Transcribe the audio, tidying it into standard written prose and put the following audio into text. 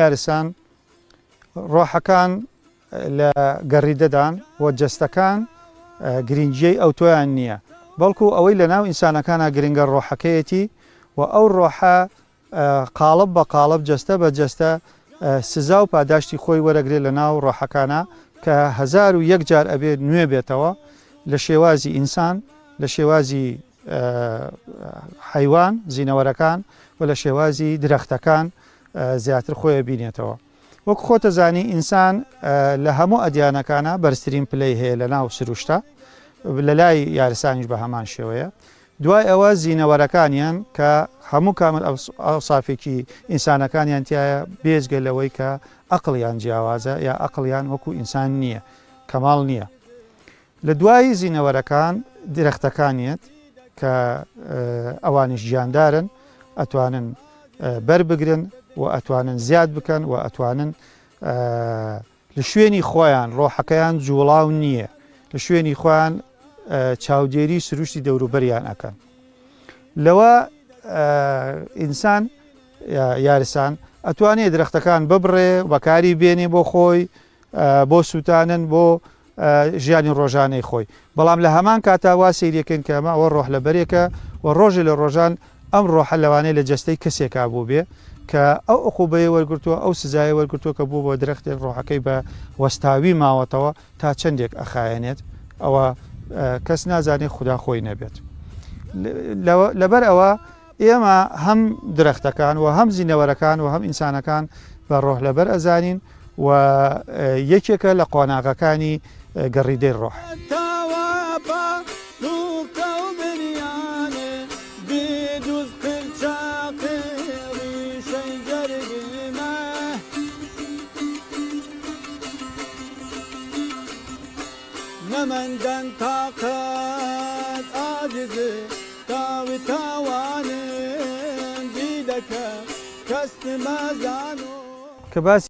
یارسان، ڕۆحەکان لە گەڕیدەدان و جەستەکان گرنگیی ئەوتۆیان نییە، بەڵکو ئەوەی لەناو ئینسانەکانا گرنگە ڕۆحەکەیەتی و ئەو ڕۆحە قاڵب بە قاڵب جەستە بە جەستە سزا و پاداشتی خۆی وەرەگرێت لەناو ڕۆحەکانا کە 1001 جار ئەبێ نوێ بێتەوە لە شێوازی ئینسان لە شێوازی حەیوان، زینەوەرەکان، و لە شێوازی درەختەکان زیاتر خۆی ئەبینێتەوە. وەک خۆتەزانی ئینسان لە هەموو ئەدیانەکانا بەرزترین پلەی هەیە لە ناو سروشتا، لە لای یارسانیش بە هەمان شێوەیە. دوای ئەوە زینەوەرەکانیان کە هەموو کامل ئەوسافێکی ئینسانەکانیان تیایە بێجگە لەوەی کە ئەقڵیان جیاوازە یا ئەقڵیان وەکو ئینسان نییە، کەماڵ نییە. لە دوای زینەوەرەکان درەختەکان یەت کە ئەوانیش گیاندارن ئەتوانن بەر بگرن و ئەتوانن زیاد بکەن و ئەتوانن لە شوێنی خۆیان ڕۆحەکەیان جوڵاو نییە لە شوێنی خۆیان چاودێری سروشتی دەوروبەریان ئەکەن لەوە ئینسان یارسان ئەتوانێت درەختەکان ببڕێ بەکاری بێنێ بۆ خۆی بۆ سووتانن بۆ ژیانی ڕۆژانەی خۆی، بەڵام لە هەمان کاتا وا سەیریەکەین کە ئەمە ئەوە ڕۆح لەبەرێکە و ڕۆژێ لە ڕۆژان ئەم ڕۆحە لەوانەیە لە جەستەی کەسێکا بووبێ کە ئەو عقوبەیە وەرگرتووە، ئەو سزایە وەرگرتووە کە بووە بە درەختێک ڕۆحەکەی بە وەستاوی ماوەتەوە تا چەندێک ئەخایەنێت ئەوە کەس نازانێت خودا خۆی نەبێت. لەبەر ئەوە ئێمە هەم درەختەکان و هەم زینەوەرەکان و هەم ئینسانەکان بە ڕۆح لەبەر ئەزانین و یەکێکە لە قۆناغەکانی گەڕیدەی ڕۆح. کە باسی.